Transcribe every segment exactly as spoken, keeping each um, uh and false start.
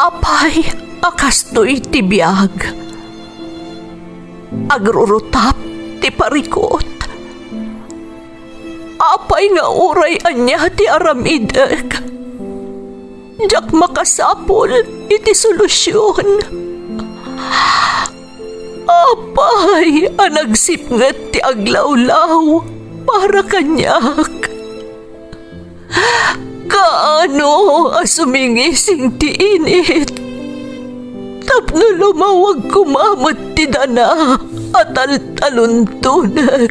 Apay a kastoy ti biag? Agrurutap ti parikut. Apay nga uray ania ti aramidek, diak makasapul iti solusion. Apay a nagsipnget ti aglawlaw para kaniak? Kaano a sumingising ti init tapno lumawag koma met ti dana a taltaluntonek,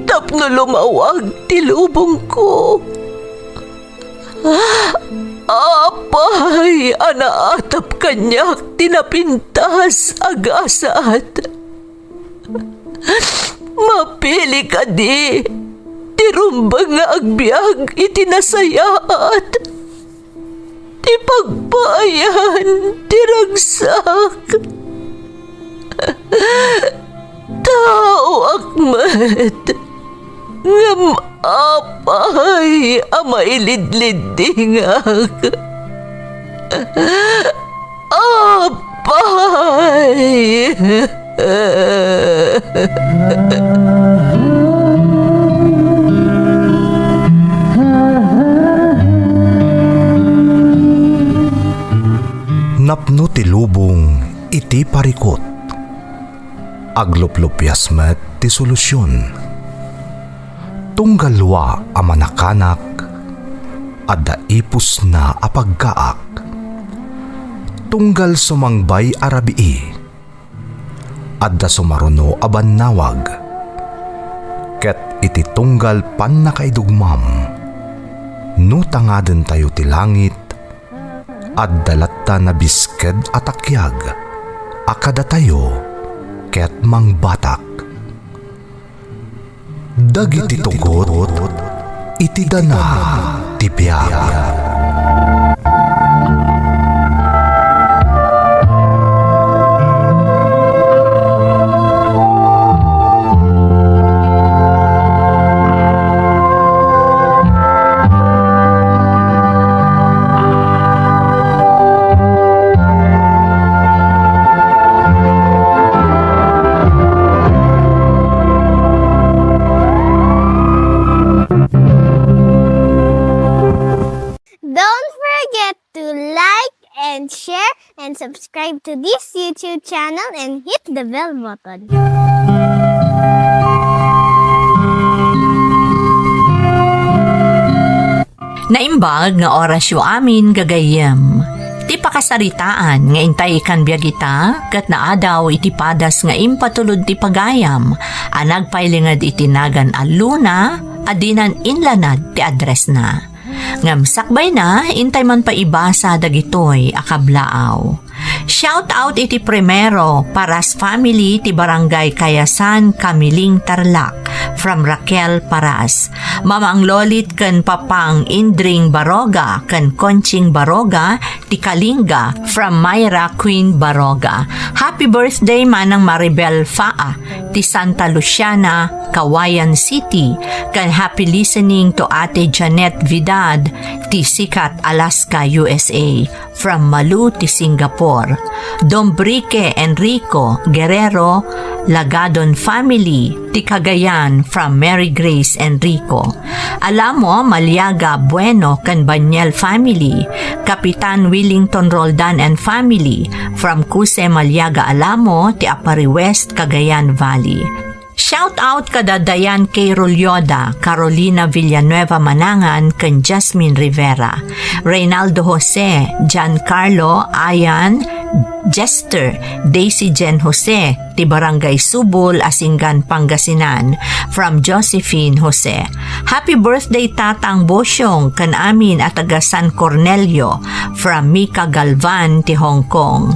tapno lumawag ti lubongko? Apay a naatap kaniak ti napintas a gasat? Mapili kadi ti rumbeng nga agbiag iti nasayaat, ti pagpaayan ti ragsak? Taoak met, ngem apay a mailidliddingak? Apay! Napno ti lubong iti parikut. Agluplupias met ti solusion. Tunggal wa a manakanak, adda ipusna a paggaak. Tunggal sumangbay a rabii, adda sumaruno a bannawag. Ket iti tunggal pannakaidugmam, no tangadentayo ti langit, adda latta nabisked a takiag a kadatayo ket mangbatak. Dagiti tugot iti dana ti biag. Don't forget to like and share and subscribe to this YouTube channel and hit the bell button. Naimbag nga orasyo amin, gagayyem. Ti pakasaritaan nga intay ikan biag ita ket naadaw iti padas nga impatulod ti pagayam a nagpailinged iti nagan a Luna a dinan inlanad ti addressna. Ngem sakbayna, intay man pay ibasa dagitoy a kablaaw. Shout out iti primero, Paras family ti Barangay Kayasan, Camiling, Tarlac, from Raquel Paras. Mamang Lolit ken Papang Indring Baroga ken Conching Baroga ti Kalinga, from Myra Queen Baroga. Happy birthday, Manang Maribel Faa ti Santa Luciana, Cauayan City, ken happy listening to Ate Janet Vidad ti Sikat, Alaska, U S A, from Maloo ti Singapore. Dombrique Enrico Guerrero, Lagadon family ti Cagayan, from Mary Grace Enrico. Alamo Maliaga Bueno ken Baniel family, Kapitan Willington Roldan and family, from Cuse Maliaga Alamo ti Aparri West, Cagayan Valley. Shout out kada Diane K. Rulloda, Carolina Villanueva Manangan, ken Jasmine Rivera, Reynaldo Jose, Giancarlo, Ayan, Jester, Daisy Jane Jose, ti Barangay Subol, Asingan, Pangasinan, from Josephine Jose. Happy birthday, Tatang Bosyong, ken amin a taga San Cornelio, from Mika Galvan, ti Hong Kong.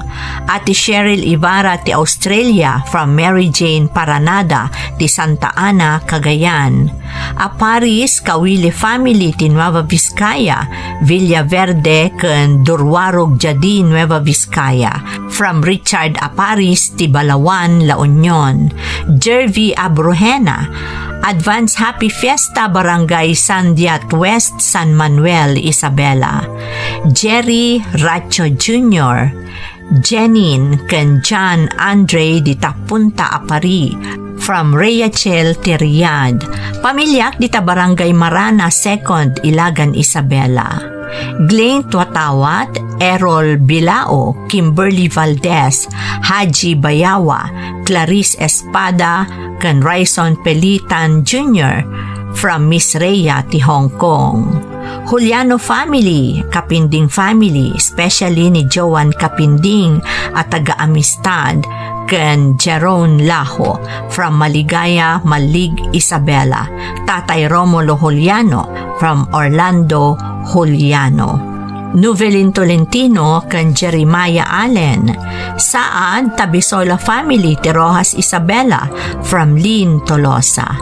Ate Cheryl Ibarra ti Australia, from Mary Jane Paranada ti Santa Ana, Cagayan. A Paris, Kawili family ti Nueva Vizcaya, Villaverde ken Durwarog Jadi, Nueva Vizcaya. From Richard Aparis ti Balawan, La Union. Jervy Abrujena, advance happy fiesta, Barangay Sandiat West, San Manuel, Isabela. Jerry Racho Junior, Jenin ken John Andre di Tapunta Apari, from Rachel ti Riyadh. Pamiliak dita Barangay Marana Second, Ilagan, Isabela. Glenn Tuatawat, Errol Bilao, Kimberly Valdez, Haji Bayawa, Clarice Espada, ken Raison Pelitan Junior from Miss Rhea ti Hong Kong. Juliano family, Kapinding family, especially ni Joan Kapinding a taga Amistad, ken Jerome Laho from Maligaya, Malig, Isabela, Tatay Romulo Juliano from Orlando Juliano. Novelin Tolentino ken Jeremiah Allen. Saad, Tabisola family ti Rojas Isabela from Lynn Tolosa.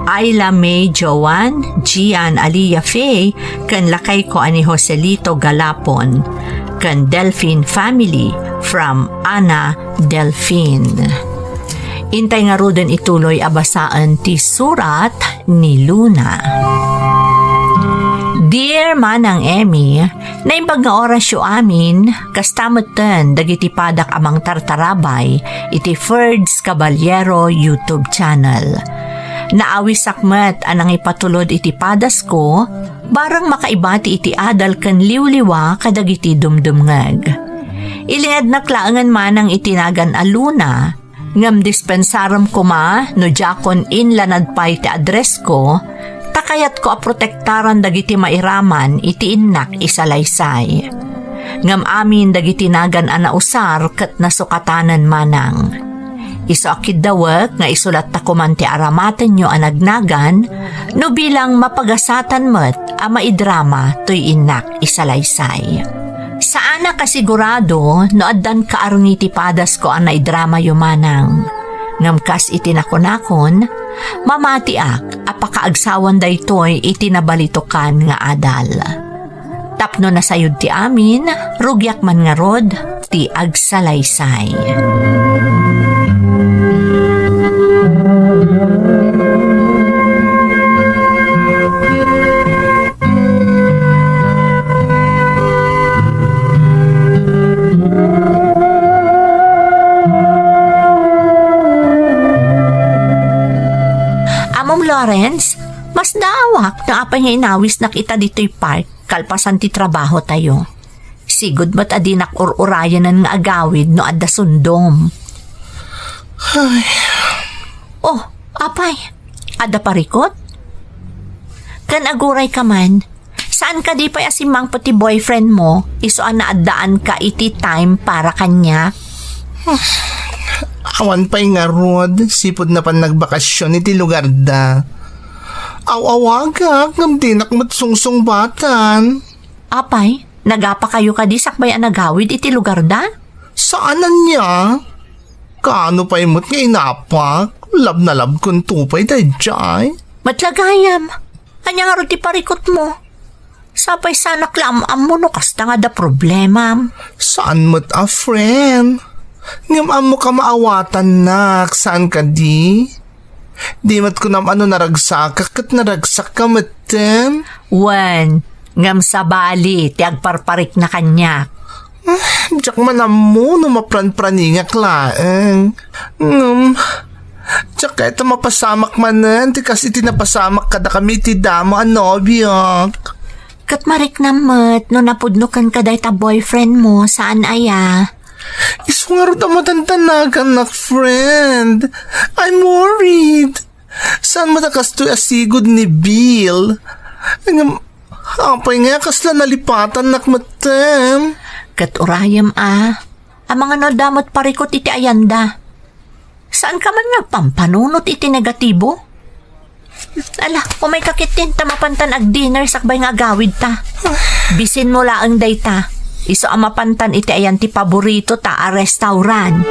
Ayla May Joan, Gian Alia Faye, ken lakayko a ni Joselito Galapon, ken Delfin family from Ana Delfin. Intay ngaruden ituloy a basaen ti surat ni Luna. Dear Manang Emmy, naimbag nga orasyo amin, kasta metten dagiti padak a mangtartarabay iti Ferds Caballero YouTube channel. Naawisak met a nangipatulod iti padasko, bareng makaibati iti adal ken liwliwa kadagiti dumdumngeg. Ilingednak laengen manang iti nagan a Luna, ngem dispensarem koma no diakon inlanad pay ti addressko, ta kayatko a protektaran dagiti mairaman iti innak isalaysay. Ngem amin dagiti nagan a nausar ket nasukatanen manang. Isu a kiddawek nga isulatta koman ti aramatenyo a nagnagan no bilang mapagasatan met a maidrama toy innak isalaysay. Saanak a sigurado no addan kaarni ti padasko a naidramayo manang. Ngem kas iti nakunakon, mamatiak a pakaagsawan daytoy iti nabalitokan nga adal. Tapno nasayod ti amin, rugiak man ngarud ti agsalaysay. Amom Lawrence, masdaawak no apay nga inawisnak ita ditoy park kalpasan ti trabahotayo. Sigud met a dinak ur-urayanen nga agawid no adda sundom. Ay. Oh, apay, adda parikut? Ken agurayka man, saan kadi pay a simmangpet ti boyfriend mo, isu a naaddaanka iti time para kaniak? Awan pay ngarud, sipud napan nagbakasyon iti lugarda. Aw-awagak, ngem dinak met sungsungbatan. Apay, nagapakayo kadi sakbay a nagawid iti lugarda? Saan ania? Kaano pay met nga inapak? Lab na labkonto pay daydiay. Met la gayam, ania ngarud ti parikutmo? Sapay saanak la am-ammo no kasta nga adda problemam. Saan met a friend? Ngem ammok a maawatannak, saan kadi? Di met kunam a no naragsakak ket naragsakka metten. Wen, ngem sabali ti agparparikna kaniak. Ah, diak man ammo no mapranpraningak laeng. Ngem, diak kayat a mapasamak manen ti kas iti napasamak kadakami iti damo a nobiok. Ket mariknam met no napudno kenka dayta boyfriend mo, saan aya? Isu ngarud a madandanagannak, friend. I'm worried. Saan met a kastoy a sigud ni Bill? Ngem, apay nga kasla nalipatannak metten? Ket urayem a, amangan no adda met parikut iti ayanda. Saan ka man nga agpampanunot iti negatibo? Ala, umayka ketdin ta mapantan agdinner sakbay nga agawidta. Bisinmo laeng dayta. Isu a mapantan iti ayan ti paboritota a restaurant.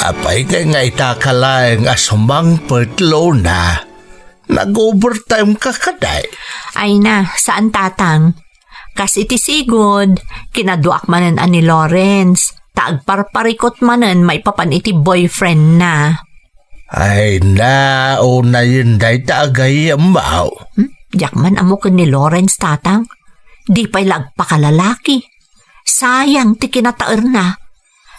Apay kay nga itaka laeng a sumangpet, Luna? Nag-overtime ka kadi? Ay na, saan, Tatang. Kas iti sigud, kinaduak manen a ni Lawrence, ta agparparikot manen maipapan iti boyfriend na. Ay na, unayen dayta a gayyemmo. Hmm? Diak man ammo ken ni Lawrence, Tatang. Di pay la agpakalalaki. Sayang ti kinataerna.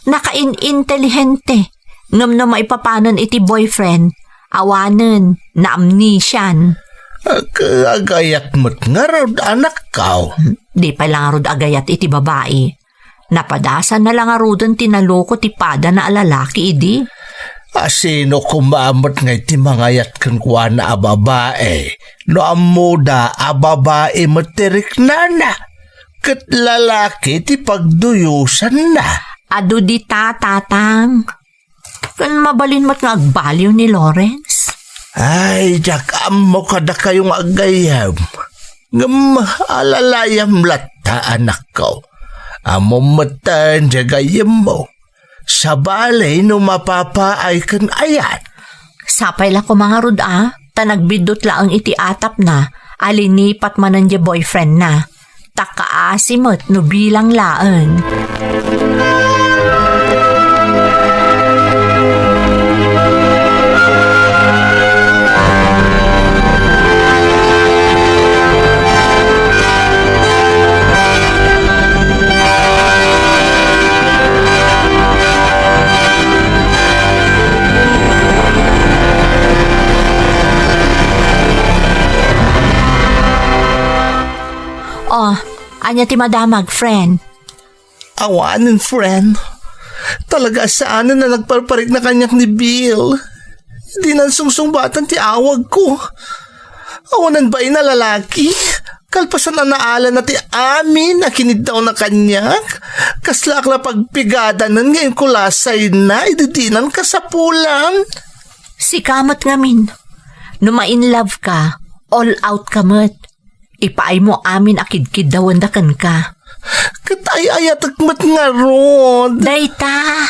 Nakain-intelihente, ngem no maipapanen iti boyfriend, awanen, naamnesian. Ag-, agayat met ngarud, anakko. Hmm, di pay la ngarud agayat iti babai. Napadasanna la ngaruden ti naloko ti padana a lalaki idi. A, sino koma met ngay ti mangayat kenkuana a babai? No ammoda a babai met ti riknana, ket lalaki ti pagduyosanna. Adu dita, Tatang. Ken mabalin met nga agbaliw ni Lawrence? Ay, diak ammo kadakayo nga aggayyem. Ngem alalayam latta, anakko. Ammom metten diay gayyemmo. Sabali no mapapaay ken ayat. Sapay la koma ngarud a, ta nagbiddut laeng iti atapna a linipat manen diay boyfriend na. Ta kaasi met no bilang laeng. Oh, ania ti madamag, friend? Awanen, friend. Talaga a saanen a nagparparikna kaniak ni Bill. Dinan sungsungbatan ti awagko. Awanen bain a lalaki. Kalpasan a naalana ti amin a kiniddawna kaniak, kaslaak la pagpigadanen nga inkulasayna idi dinan kasapulan. Sika met ngamin, no ma-in-love ka, all out ka met. Ipaaymo amin a kidkiddawenda kenka. Ket ay-ayatek met ngarud. Dayta,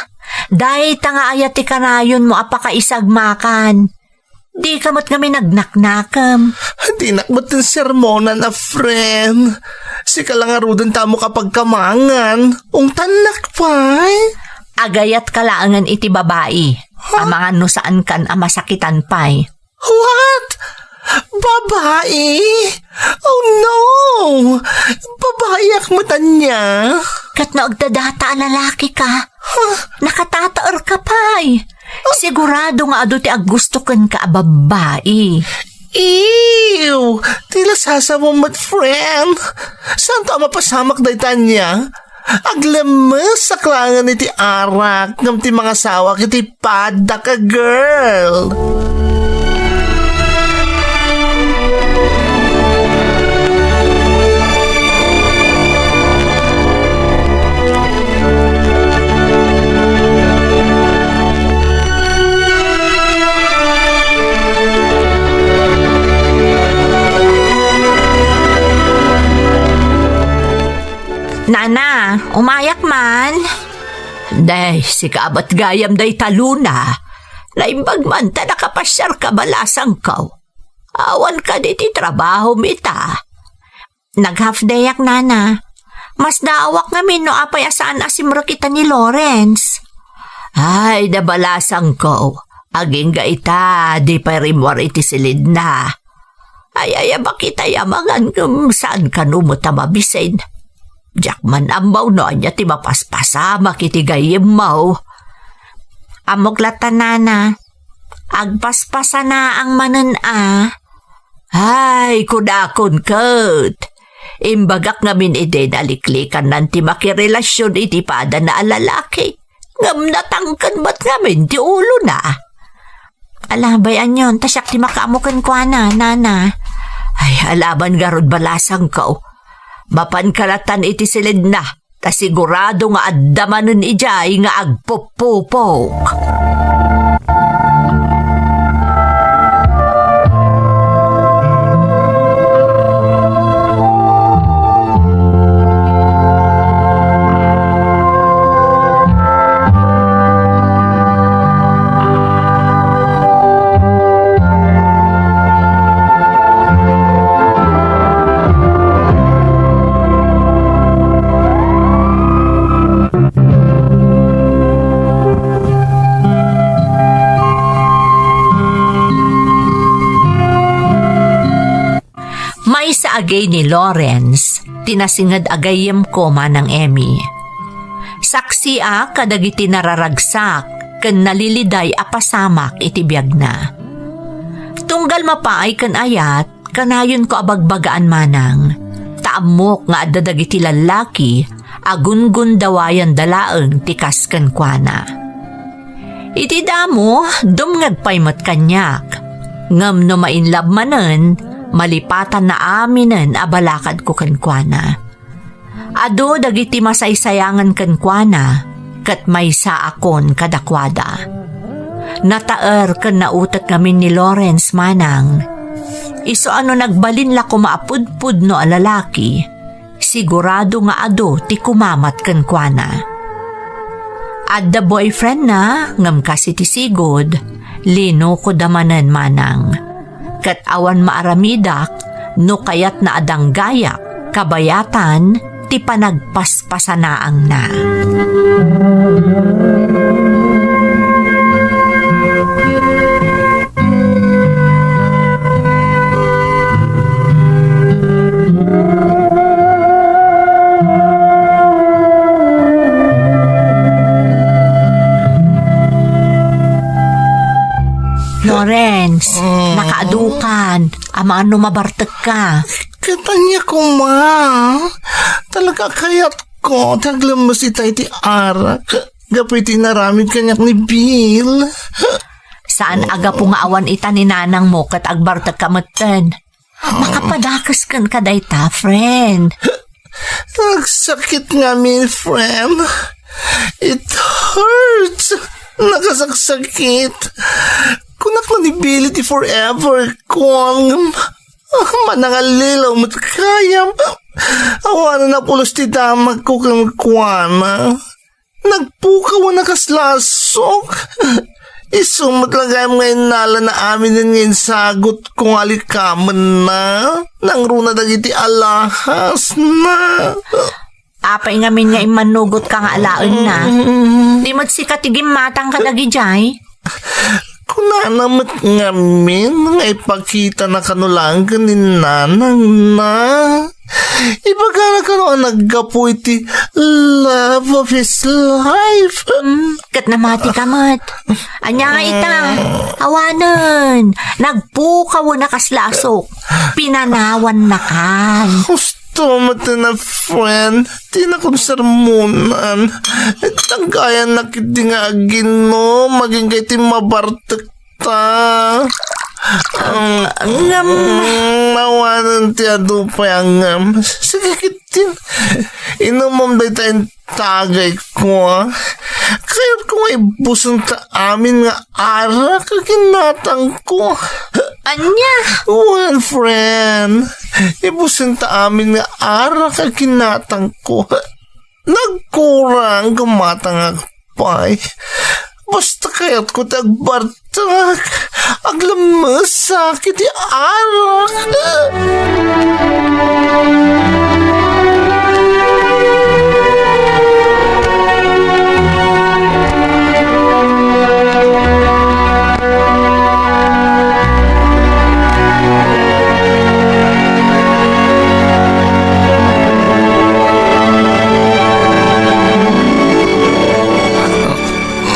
dayta nga ayat ti kanayonmo a pakaisagmakan. Dika met ngamin agnaknakem. Dinak met sermonan a friend. Sika la ngaruden ti ammok a pagkamangan. Ungtannak pay. Agayatka laengen iti babai. Huh? Amangan no saankan a masakitan pay. What? Babai? Oh no! Babaiak met ania? Ket no agdadata a lalaki ka, huh? Nakatataer ka pay. Sigurado nga adu ti aggusto kenka a babbai. Ew! Ti lasasawam met, friend. Saanto a mapasamak dayta ania? Aglemmesak laengen iti arak ngem ti mangasawak iti paddak a girl. Nana, umayak man. Day, sika met gayam dayta, Luna. Naimbag man ta nakapasiarka, balasangko. Awan kadi ti trabahom ita? Nag-half dayak, Nana. Masdaawak ngamin no apay a saan a simrek ita ni Lawrence. Ay, da, balasangko. Agingga ita, di pay rimmuar iti silidna. Ay, ay, bakit ay amangan ngem saan kano met a mabisin? Diak man ammo no ania ti mapaspasamak iti gayyemmo. Ammok latta, Nana. Agpaspasanaang manen a. Ay, kunakon ket. Imbagak ngamin idi naliklikannan ti makirelasion iti padana a lalaki. Ngem natangken met ngamin ti ulona. Ala, bay-anyon, ta siak ti makaammo kenkuana, Nana. Ay, alaman ngarud, balasangko. Mapanka latan iti silidna, ta sigurado nga adda manen idiay nga agpuppupok. Agay ni Lawrence, ti nasinged a gayyemko, Manang Emmy. Saksiak kadagiti nararagsak ken naliliday a pasamak iti biagna. Tunggal mapaay ken ayat, kanayonko a bagbagaan, Manang, ta ammok nga adda dagiti lallaki a gungundawayanda laeng ti kas kenkuana. Iti damo, dumngeg pay met kaniak. Ngem no ma-in love manen, malipatanna aminen a balakadko kenkuana. Adu dagiti masaysayangen kenkuana, ket maysaakon kadakuada. Nataer ken nautek ngamin ni Lawrence, Manang. Isu a no nagbalin la koma a pudpudno a lalaki, sigurado nga adu ti kumamat kenkuana. Adda boyfriendna, ngem kas iti sigud, linukoda manen, Manang. Ket awan maaramidak no kayatna a danggayak kabayatan ti panagpaspasanaangna. Lawrence, Mm. nakaadukan. Amangan no mabartekka. Ket ania koma? Talaga kayatko ti aglemmes ita iti arak gapu iti inaramid kaniak ni Bill. Saan a gapu nga awan ita ni nanangmo ket agbartekka metten. Makapadakes kenka dayta, friend. Nagsakit ngamin, friend. It hurts. Nakasaksakit. Kunak na ni Billy ti forever ko. Manangallilaw met gayam. Awanen a pulos ti damagko kenkuana. Nagpukaw a nakaslasok. Isu met la gayam nga innalana aminen nga insagutko nga alikamenna. Nangruna dagiti alahasna. Apay ngamin nga immannugotka nga alaenna? Mm. Di met sika ti gimmatang kadagidiay? Kunana met ngamin nga ipakitana kano laeng ken ni nanangna. Ibagana kano a naggapu iti love of his life. Mm, ket namatika met. Ania nga ita? Awanen. Nagpukaw a nakaslasok. Pinanawannakan. Husto met, my friend. Ti nakonsermonan. Danggayanna ketdi nga aginom, agingga iti mabartekta. Ang, ngem, mm, awanen ti adu pay a ngem. Sige ketdin. Inumom dayta intagayko, a. Kayatko nga ibusenta amin nga arak a ginatangko. Ania? Well, friend, ibusenta amin nga arak a ginatangko. Nagkurang, gumatangak pay. Basta kayatko ti agbartek, aglemmesak iti arak.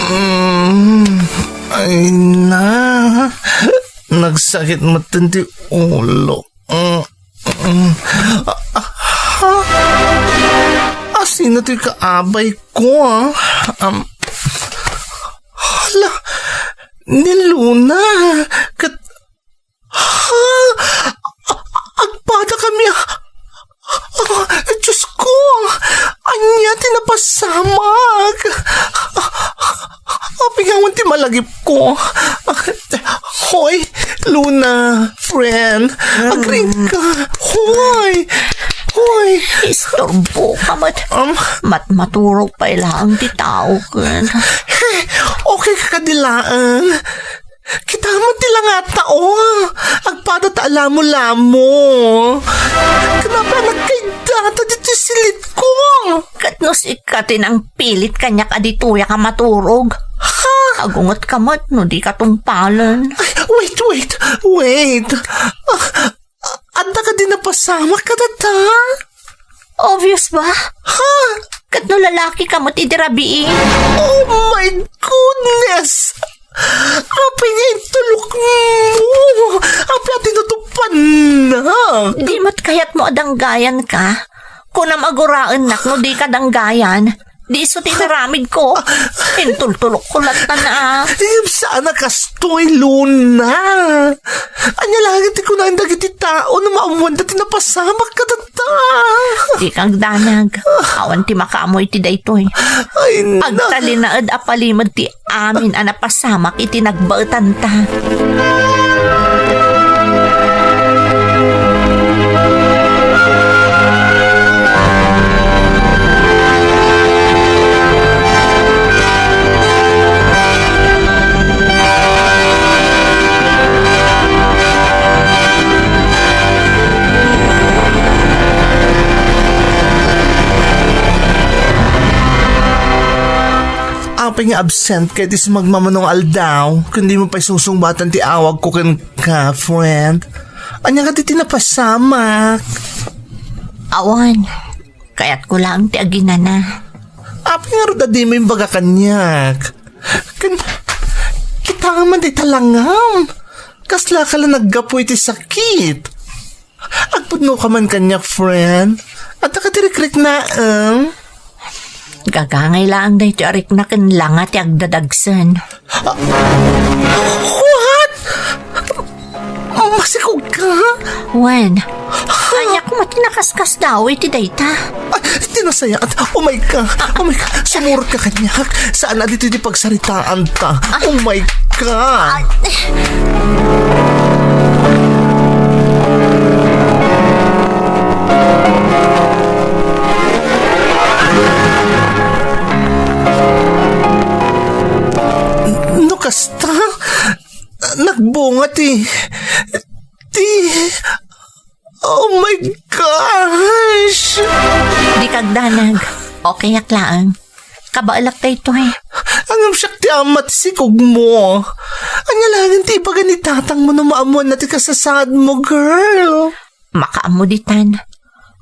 Mm, ay na. Nagsakit metten ti ulo. Mm, mm. Ah, ah, ah. Asino ti kaabayko, a? Um, hala, ni Luna. Ket, ha? Agpada kami, a? Ah, Diyos ko! Ania ti napasamak? Apay nga awan ti malagipko? Hoy, Luna, friend, agriit ka. Hoy! Hoy! Istorboka met. Um, Matmaturog pay laeng ti tao ken. Hey, okay ka kadi laeng? Kita met ti langata, o. Agpada ta alamolamo. Ket apay a nagkaydata ditoy silitko? Ket no sika ti nangpilit kaniak a ditoyak a maturog, ha? Agungetka met no dika tungpalen. Ay, wait, wait, wait. Ah, Adda kadi napasamak kadata? Obvious ba? Ha? Ket no lalaki ka met idi rabii? Oh my goodness! Apay nga intulokmo? Apay a tinutupannak? Di met kayatmo a danggayanka? Kunam a guraennak no di ka danggayan. Di isu ti inaramidko. Intultulokko latta na. Ngem saan a kastoy, Luna. Ania laeng ti kunaen dagiti tao no maammoanda ti napasamak kadata? Dika agdanag. Awan ti makaammo iti daytoy. Ay, na- Agtalinaed a palimed ti amin a napasamak iti nagbaetanta. Apay nga absent ka iti sumagmamano nga aldaw, ken dimo pay susungbatan ti awagko kenka, friend? Ania kadi ti napasamak? Awan, kayatko laeng ti aginana. Apay ngarud a dimo imbaga kaniak? Ken, kitaem man dayta langam. Kaslaka la naggapu iti sakit. Agpudnoka man kaniak, friend. Adda kadi rikriknaem? Gagangay laeng daytoy a rikna ken langa ti agdadagsen. Ah, what? Masikog ka? Wen, ania koma ti nakaskasdaaw iti dayta? Ah, ti nasayaat. Oh my God. Oh my God. Sumurot ka kaniak. Saan a ditoy ti pagsaritaanta? Oh my God. No kasta, nagbunga ti, ti, oh my gosh! Dika agdanag. Okay ak laeng. Kabaelak daytoy. Ngem siak ti ama ti sikogmo. Ania laengen ti ibaga ni tatangmo no maammoanna ti kasasaadmo, girl? Makaammo ditan.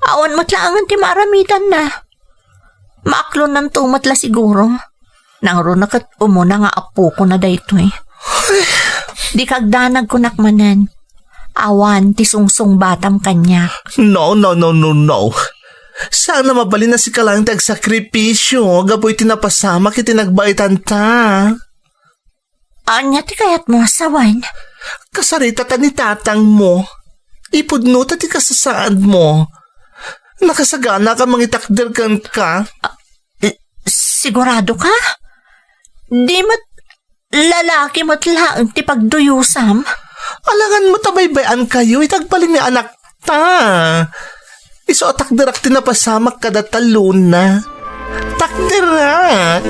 Awan met laengen ti maaramidanna. Maaklonnanto met la siguro. Nangruna ket umuna nga apokona daytoy. Dika agdanag, kunak manen. Awan ti sungsungbatam kaniak. No, no, no, no, no. Saan a mabalin a sika laeng ti agsakripisio gapu iti napasamak iti nagbaetanta. Ania ti kayatmo a sawen? Kasaritata ni tatangmo. Ipudnota ti kasasaadmo. Nakasagana ka mangitakder kenka? Ah, eh, sigurado ka? Di met lalaki met laeng ti pagduyusam? Alangan met a baybay-ankayo iti agbalin nga anakta. Isu a takderak ti napasamak kadata, Luna. Takderak!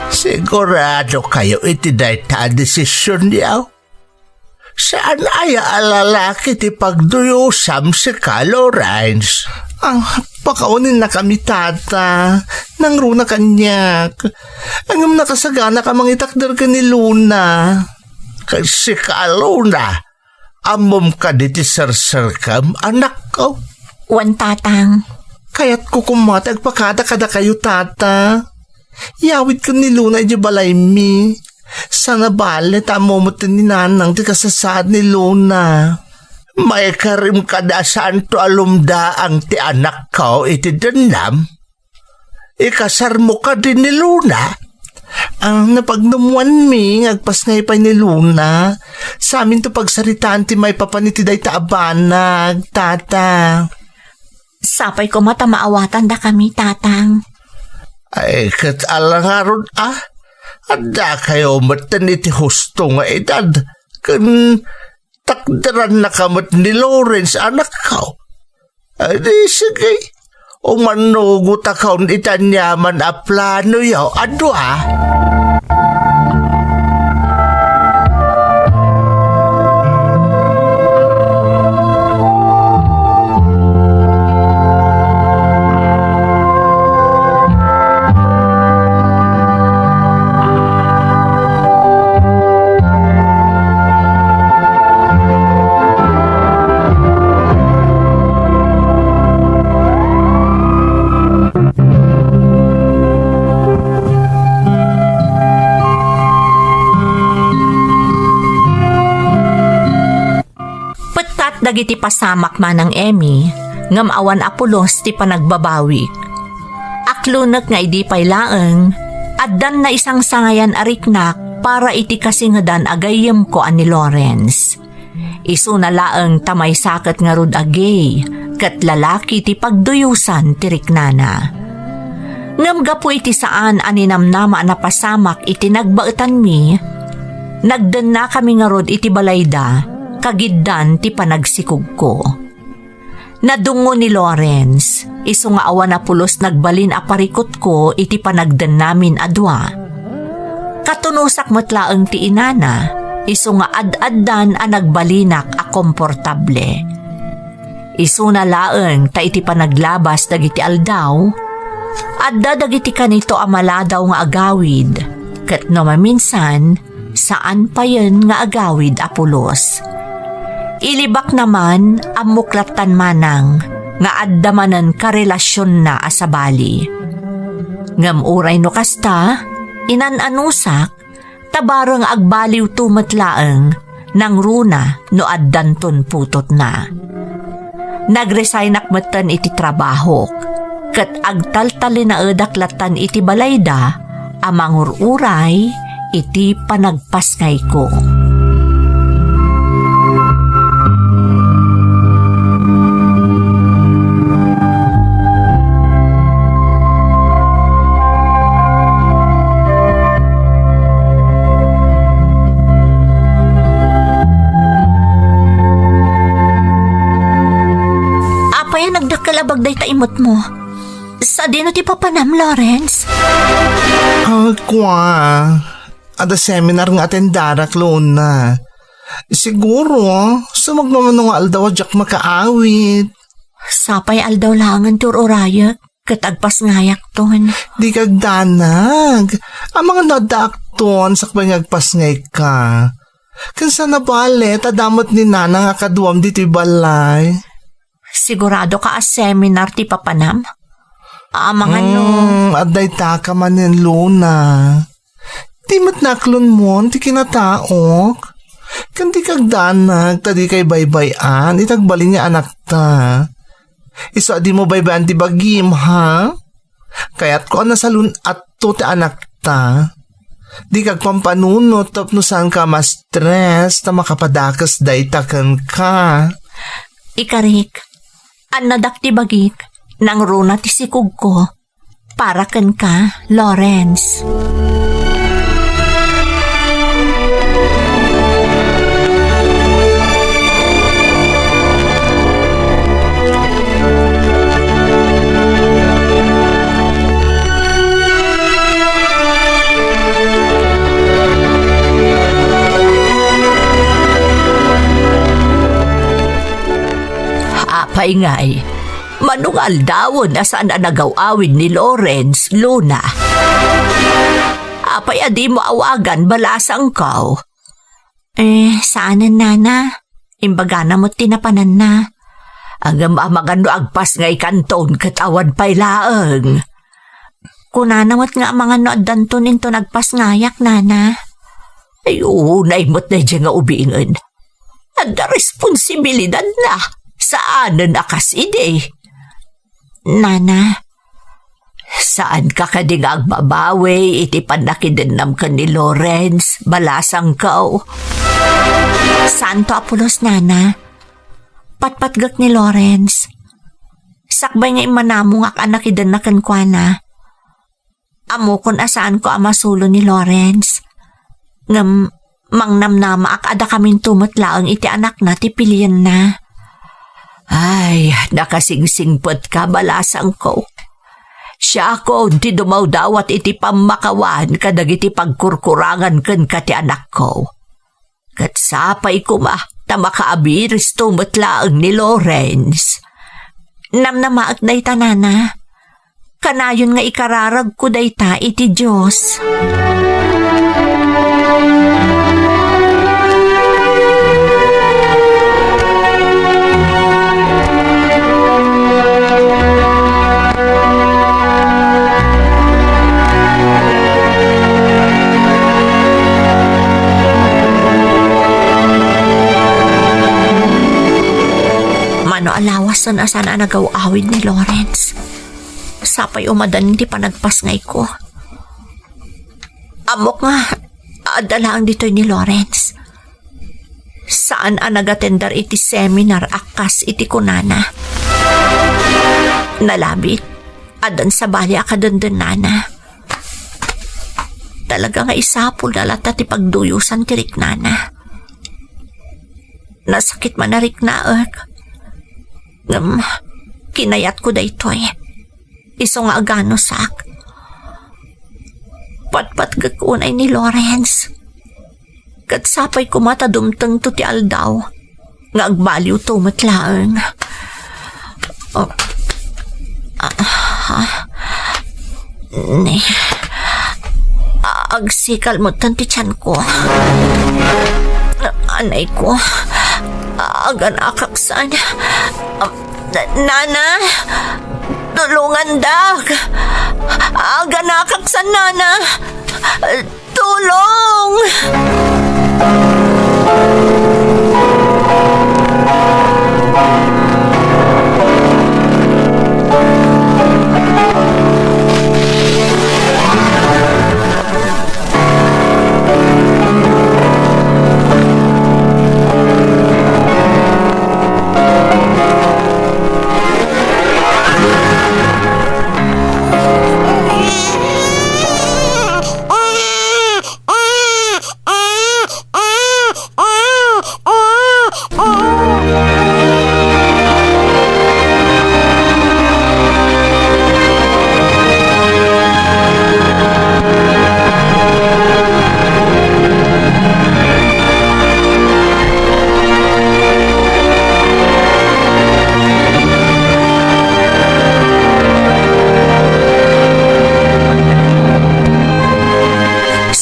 Sigurado kayo iti dayta a desisionyo? Saan aya a lalaki ti pagduyusam, sika, Lawrence? Ah, pakauninnakami, Tata. Nangruna kaniak. Ngem nakasaganaka mangitakder ken ni Luna. Ken sika, Luna, ammom kadi ti serserkem, anakko? Wen, Tatang. Kayatko koma ti agpakada kadakayo, Tata. Yawidko ni Luna idiay balaymi. Saan a bale ta ammo met ni Nanang ti kasasaad ni Luna. Maikarim kadi a saanto a lumdaang ti anakko iti dennam? Ikasarmo kadi ni Luna? Ah, napagnummoanmi nga agpasngay pay ni Luna. Saminto pagsaritaan ti maipapan iti dayta a banag, Tata. Sapay koma ta maawatandakami, Tatang. Ay, ket ala ngarud a, addakayo metten iti husto nga edad, ken takderannaka met ni Lawrence, anakko. Ay, di, sige. Umannugotakon iti aniaman a planoyo a dua. Pettat dagiti pasamak, Manang Emmy, ngem awan a pulos ti panagbabawik. Aklonek nga idi pay laeng, addan naisangsangayan a riknak para iti kasingedan a gayyemko a ni Lawrence. Isuna laeng ta maysa ket ngarud a gay ket lalaki ti pagduyosan ti riknana. Ngem gapu iti saan a ninamnama a napasamak iti nagbaetanmi, nagdennakami ngarud iti balayda, kagiddan ti panagsikogko. Nadungngo ni Lawrence, isu nga awan a pulos nagbalin a parikutko iti panagdennamin a dua. Katunosak met laeng ti inana, isu nga ad-addan a nagbalinak a komportable. Isuna laeng ta iti panaglabas dagiti aldaw, adda dagiti kanito a maladaw nga agawid, ket no maminsan, saan payen nga agawid a pulos. Ilibakna man, ammok lattan manang nga adda manen karelasionna a sabali. Ngem uray no kasta, inan-anusak, ta bareng agbaliwto met laeng nangruna no addanton putotna. Nagresignak metten iti trabahok, ket agtaltalinaedak lattan iti balayda a mangur-uray iti panagpasngayko. Apay a nagdakkel a bag dayta imutmo? Sadino ti papanam, Lawrence? Agkua, adda seminar nga atendarak, Luna. Siguro, sumagmamano nga aldaw a diak makaawit. Sapay aldaw laengen ti ur-urayek, ket agpasngayakton. Dika agdanag. Amangan no addaakton, sakbay nga agpasngayka. Ken saan a bale, ta adda met ni Nana nga kaduam ditoy balay. Sigurado ka a seminar ti papanam? Amangan no. Hmm, adda ita ka manen, Luna. Di met naklonmon ti kinataok. Ken dika agdanag ta dikay baybay-an iti agbalin nga anakta. Isu a dimo baybay-an ti bagim, ha? Kayatko a nasalun-atto ti anakta. Dika agpampanunot tapno saanka a ma-stress ta makapadakes dayta kenka. Ikarik, annadak ti bagik, nangruna ti sikogko. Para kenka, Lawrence. Apay ngay, mano nga aldawen a saan a nagaw-awid ni Lawrence, Luna? Apay a dimo awagan, balasangko? Eh, saanen, Nana. Imbagana met ti napananna. Ngem amangan no agpasngaykanton ket awan pay laeng. Kunana met nga amangan no addanton inton agpasngayak, Nana. Ay, unay met daydiay nga ubingen. Adda responsibilidadna. Saanen a kas idi. Nana, saanka kadi nga agbabawi iti pannakidennam ken ni Lawrence, balasangko? Saanto a pulos, Nana. Patpatgek ni Lawrence. Sakbay nga immanamongak a nakidenna kenkuana. Ammokon a saanko a masulo ni Lawrence. Ngem mangnamnamaak a dakaminto met laeng iti anakna ti pilienna. Ay, nakasingsingpetka, balasangko. Siakon ti dumawdawat iti pammakawan kadagiti pagkurkurangan kenka ti anakko. Ket sapay koma ta makaabiristo met laeng ni Lawrence. Namnamaek dayta, nana. Kanayon nga ikararagko dayta iti Dios. Mano a lawasen a saan a nagaw-awid ni Lawrence. Sapay umadan ti panagpasngayko. Ammok nga adda laeng ditoy ni Lawrence. Saan a nagatendar iti seminar a kas iti kunana. Nalabit, addan sabali a kadendennana. Talaga nga isapulna latta ti pagduyosan ti riknana. Nasakit man a riknaek. Ngem, kinayatko daytoy. Isu nga aganusak. Patpatgek unay ni Lawrence. Ket sapay koma ta dumtengto ti aldaw nga agbaliwto met laeng. Oh. Ah, ah. Ne. Ah, agsikal metten ti tianko. Anayko. Aganakak san. Ah, Na-, Nana, tulungandak. Aganakak san, Nana. Tulong!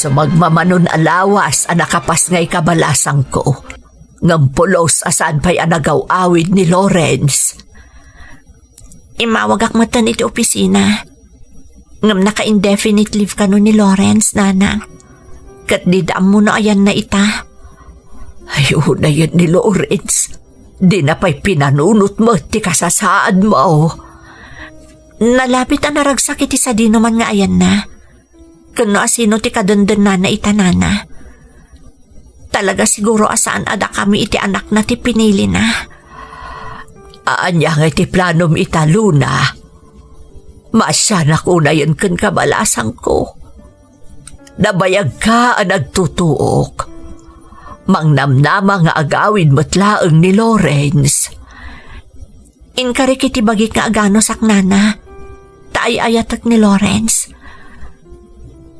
Sumagmamanon a lawas a nakapasngay, kabalasangko. Ngem pulos a saan pay a nagaw-awid ni Lawrence. Immawagak metten iti opisina. Ngem naka-indefinite leave kano ni Lawrence, Nana. Ket dida ammo no ayanna ita. Ay, unayen ni Lawrence. Dina pay pinanunot met ti kasasaadmo. Nalabit a naragsak iti sadinoman nga ayanna. Ken no asino ti kadendennana ita, Nana. Talaga siguro a saan a dakami iti anakna ti pinilina. Ania ngay ti planom ita, Luna? Maasianak unayen ken kabalasangko. Nabayagka a nagtutuok. Mangnamnama nga agawid met laeng ni Lawrence. Inkarik iti bagik nga aganusak, Nana. Ta ay-ayatek ni Lawrence.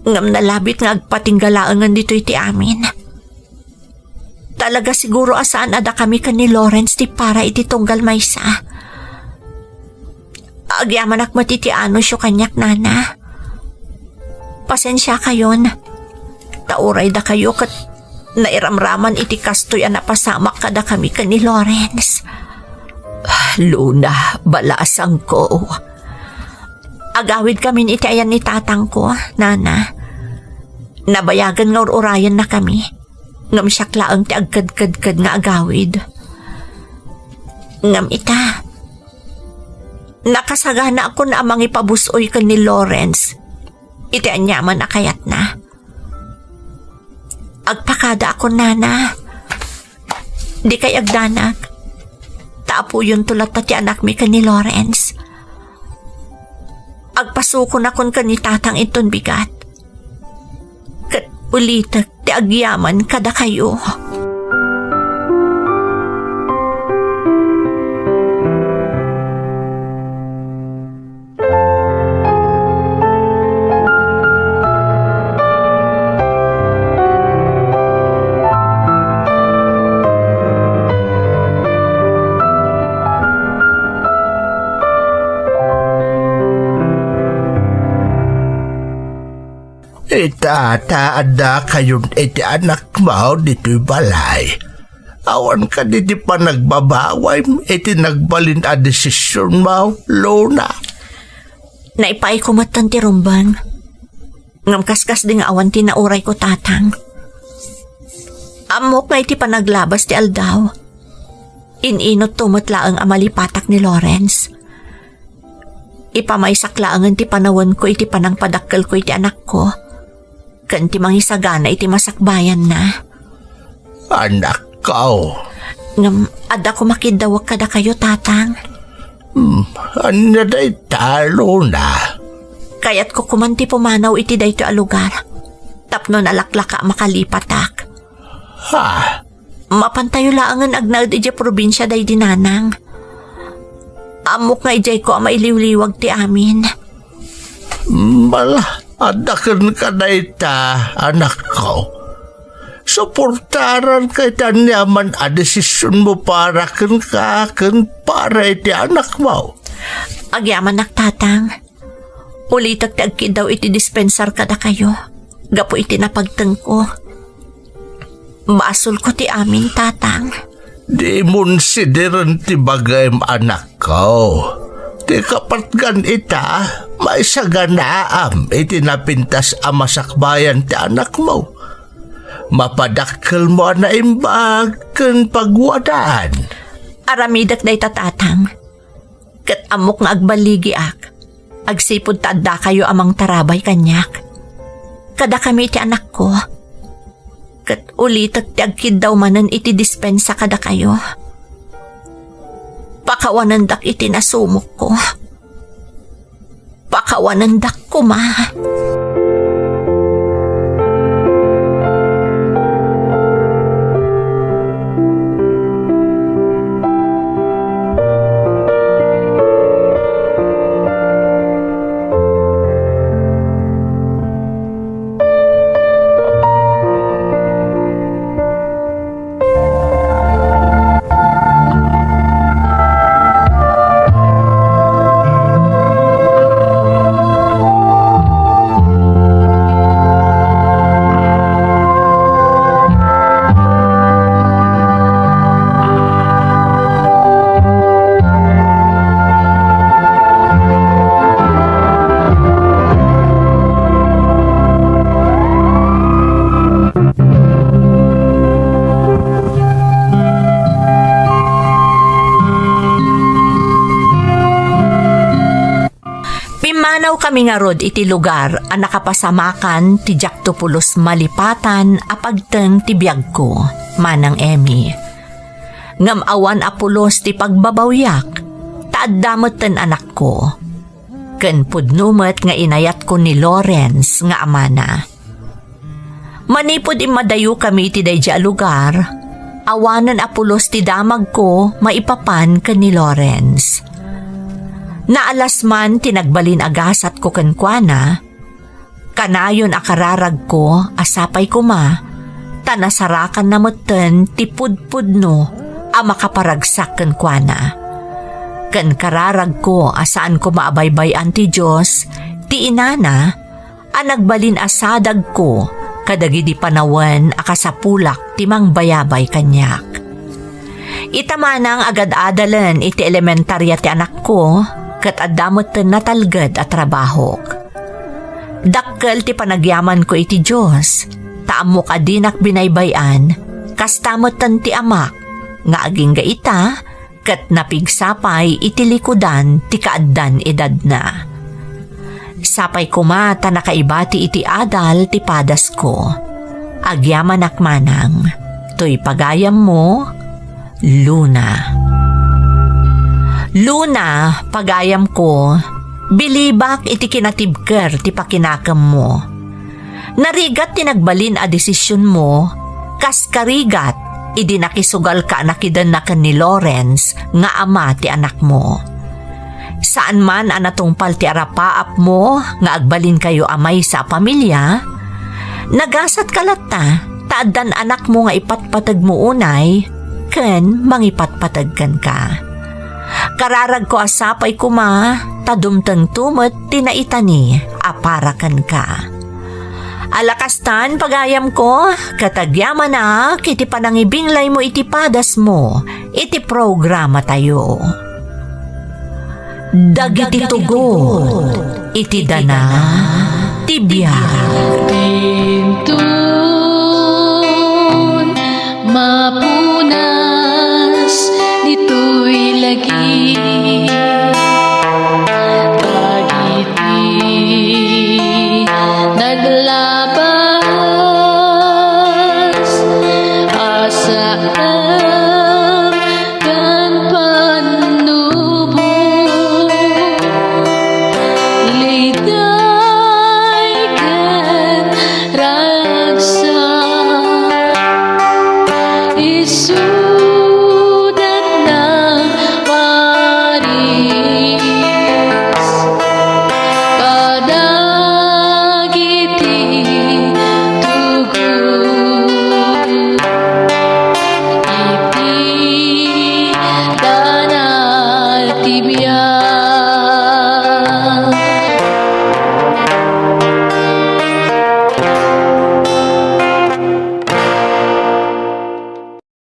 Ngem nalabit nga agpatingga laengen ditoy ti amin. Talaga siguro a saan a dakami ken ni Lawrence ti para iti tunggal maysa. Agyamanak met iti anusyo kaniak, Nana. Pasensiakayon. Ta uray dakayo ket nairamraman iti kastoy a napasamak kadakami ken ni Lawrence. Luna, balasangko. Agawidkamin iti ayan ni tatangko, Nana. Nabayagen nga ur-urayennakami. Ngem siak laeng ti agkedkedked nga agawid. Ngem ita, nakasaganaakon a mangipabus-oy ken ni Lawrence iti aniaman a kayatna. Agpakadaakon, Nana. Dikay agdanag. Ta apoyonto latta ti anakmi ken ni Lawrence. Agpasukonakon ken ni Tatang inton bigat. Ket ulitek ti agyaman kadakayo. Ata adda kayon iti anakmo ditoy balay. Awan kadi ti panagbabawaymo iti nagbalin a desisionmo, Luna? Naipaayko metten ti rumbeng. Ngem kaskasdi nga awan ti naurayko, Tatang. Ammok nga iti panaglabas ti aldaw, in-inutto met laeng a malipatak ni Lawrence. Ipamaysak laengen ti panawenko iti panangpadakkelko iti anakko, ken ti mangisagana iti masakbayanna. Anakko. Ngem adda koma kiddawek kadakayo, Tatang. Hmm, ania dayta, Luna? Kayatko koman ti pumanaw iti daytoy a lugar tapno nalaklaka a makalipatak. Ha? Mapantayo laengen agnaed idiay probinsia daydi nanang. Ammok nga idiayko a mailiwliwag ti amin. Bala, adda kenka dayta, anakko. Suportaranka iti aniaman a desisionmo para kenka ken para iti anakmo. Agyamanak, Tatang. Ulitek ti agkiddaw iti dispensar kadakayo gapu iti napagtengko. Basolko ti amin, Tatang. Dimon sideren ti bagim, anakko. Ti kapatgan ita, maisaganaam iti napintas a masakbayan ti anakmo. Mapadakkelmo a naimbag ken pagwadaan. Aramidek dayta, Tatang. Ket ammok nga agballigiak agsipud ta addakayo a mangtarabay kaniak. Kadakami ti anakko. Ket ulitek ti agkiddaw manen iti dispensa kadakayo. Pakawanendak iti nasumokko. Pakawanendak koma. Pimmanawkami ngarud iti lugar a nakapasamakan ti diakto pulos malipatan a pagteng ti biagko, Manang Emmy. Ngem awan a pulos ti pagbabawiak, ta adda metten anakko. Ken pudno met nga inayatko ni Lawrence nga amana. Manipud immadayokami iti daydiay a lugar, awanen a pulos ti damagko maipapan ken ni Lawrence. Naalas man ti nagbalin a gasatko kenkuana, kanayon a kararagko a sapay koma, ta nasarakanna metten ti pudpudno a makaparagsak kenkuana. Ken kararagko a saan koma a baybay-an ti Dios, ti inana, a nagbalin a sadagko kadagidi panawen a kasapulak ti mangbayabay kaniak. Ita manang agad-adalen iti elementaria ti anakko, ket adda metten natalged a trabahok. Dakkel ti panagyamanko iti Dios, ta ammok a dinak binaybay-an, kasta metten ti amak, nga agingga ita, ket napigsa pay iti likudan ti kaaddan edadna. Sapay koma ta nakaibati iti adal ti padasko. Agyamanak manang, toy pagayammo, Luna. Luna, pagayamko, bilibak iti kinatibker ti pakinakemmo. Narigat ti nagbalin a desisionmo, kas karigat idi nakisugalka a nakidenna ken ni Lawrence nga ama ti anakmo. Saan man a natungpal ti arapaapmo nga agbalinkayo a maysa a pamilia, nagasatka latta ta addan anakmo nga ipatpategmo unay ken mangipatpateg kenka. Kararagko a sapay koma ta dumtengto met ti naitani a para kenka. Alakastan, pagayamko, ket agyamanak iti panangibinglaymo iti padasmo iti programatayo. Dagiti tugot iti dana ti biag. Inton mapuna